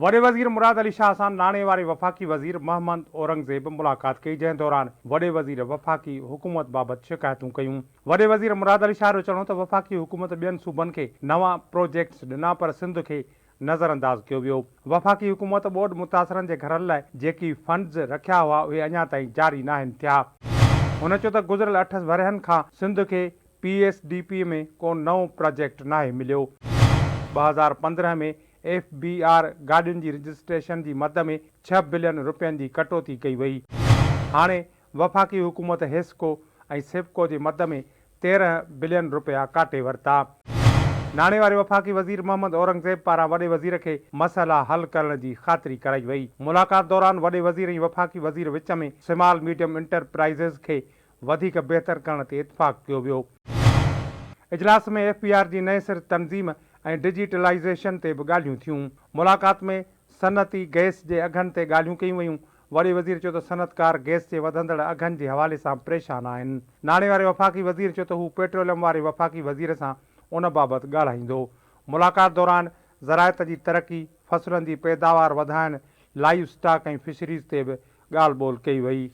وڏي وزير مراد علي شاهه سان ناڻي واري وفاقي وزير محمد اورنگزيب ملاقات ڪئي جنهن دوران وڏي وزير وفاقي حڪومت بابت شڪايتون ڪيون. وڏي وزير مراد علي شاهه جو چوڻ هو ته وفاقي حڪومت ٻين صوبن کي نوان پروجيڪٽس ڏنا پر سنڌ کي نظرانداز ڪيو ويو. وفاقي حڪومت ٻوڏ متاثرن جي گهرن لاء جيڪي فنڊز رکيا هئا اهي اڃا تائين جاري ناهن ٿيا. هن چيو ته گذريل اٺ ورهين کان سنڌ کي پي ايس ڊي پي ۾ ڪو نئون پراجيڪٽ ناهي مليو. 2015 ۾ ايف بي آر گاڏين جي رجسٽريشن جي مد ۾ ڇهه بلين رپين جي ڪٽوتي ڪئي وئي. هاڻي وفاقي حڪومت حيسڪو ۽ سيپڪو جي مد ۾ 13 بلين رپيا ڪاٽي ورتا. ناڻي واري وفاقي وزير محمد اورنگزيب پاران وڏي وزير کي مسئلا حل ڪرڻ جي خاطري ڪرائي وئي. ملاقات دوران وڏي وزير ۽ وفاقي وزير وچ ۾ سمال ميڊيم انٽرپرائيزز کي وڌيڪ بهتر ڪرڻ تي اتفاق ڪيو ويو. اجلاس ۾ ايف بي آر جي نئين سر تنظيم ۽ ڊجيٽلائيزيشن تي به ڳالهيون ٿيون. ملاقات ۾ صنعتي گئس جي اگهن تي ڳالهيون ڪيون ويون. وڏي وزير چيو ته صنعتڪار گئس جي وڌندڙ اگهن جي حوالي سان پريشان آهن. ناڻي واري وفاقي وزير چيو ته هو پيٽروليم واري وفاقي وزير سان ان بابت ڳالهائيندو. ملاقات دوران زراعت جي ترقي، فصلن جي پيداوار وڌائڻ، لائيو اسٽاڪ ۽ فشريز تي به ڳالهه ٻولهه ڪئي وئي.